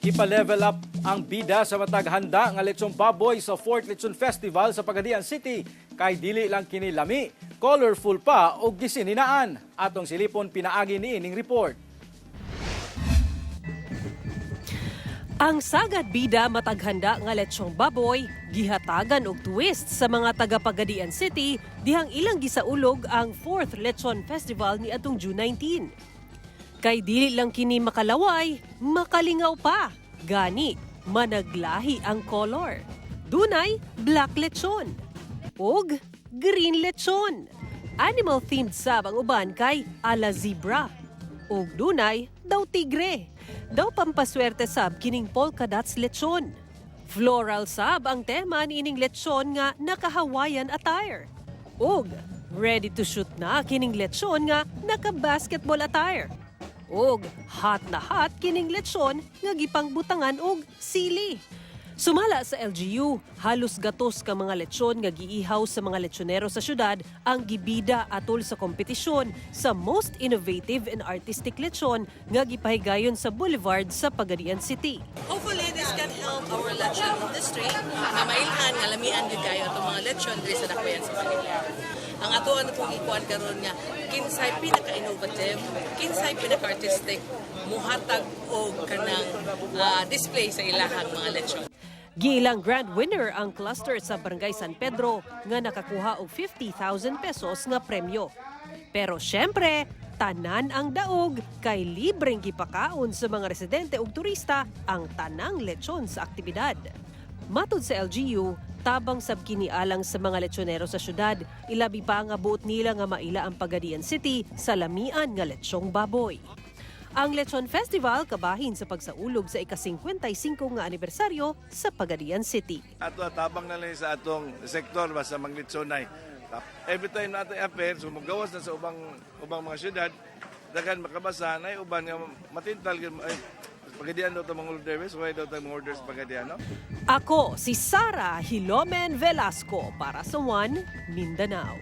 Gipa-level up ang bida sa matag handa nga lechong baboy sa 4th Lechon Festival sa Pagadian City kay dili lang kini lami, colorful pa og gisininaan. Atong silipon pinaagi niining report. Ang sagad bida mataghanda nga lechong baboy gihatagan og twist sa mga taga Pagadian City dihang ilang gisaulog ang 4th Lechon Festival niadtong June 19. Kay dili lang kini makalaway, makalingaw pa. Gani, managlahi ang color. Dunay black lechon ug green lechon. Animal themed sab ang uban kay ala zebra. Ug dunay daw tigre. Daw pampaswerte sab kining polka dots lechon. Floral sab ang tema niining lechon nga naka-Hawaiian attire. Ug ready to shoot na kining lechon nga naka-basketball attire. Ug hot na hot kining lechon nga gipangbutangan og sili. Sumala sa LGU, halos gatos ka mga lechon nga giihaw sa mga lechonero sa syudad ang gibida atol sa kompetisyon sa Most Innovative and Artistic Lechon nga gipahigayon sa Boulevard sa Pagadian City. Hopefully, this can help our lechon industry nga mailhan nga lamian gyud kayo atong mga lechon diri sa Dakbayan sa Pagadian. Ang ato ano pong ikuan karon nga kinsay pinaka-innovative, kinsay pinaka-artistic muhatag og kanang display sa ilahang mga lechon. Giilang grand winner ang cluster sa Barangay San Pedro nga nakakuha og 50,000 pesos nga premyo. Pero syempre, tanan ang daog kay libreng gipakaon sa mga residente ug turista ang tanang lechon sa aktibidad. Matud sa LGU, tabang sab kini alang sa mga lechonero sa syudad, ilabi pa nga buot nila nga maila ang Pagadian City sa lamian nga lechong baboy. Ang Lechon Festival kabahin sa pagsaulog sa ika-55 nga anibersaryo sa Pagadian City. Ato tabang na lang sa atong sektor basta manglitsonay. Every time natin appear, so mugawas na sa ubang mga syudad, daghan makabasa na uban nga matintal gyud, ay, Pagadian daw ta mga order, why daw ta mga orders Pagadian, no? Ako si Sara Hilomen Velasco para sa One Mindanao.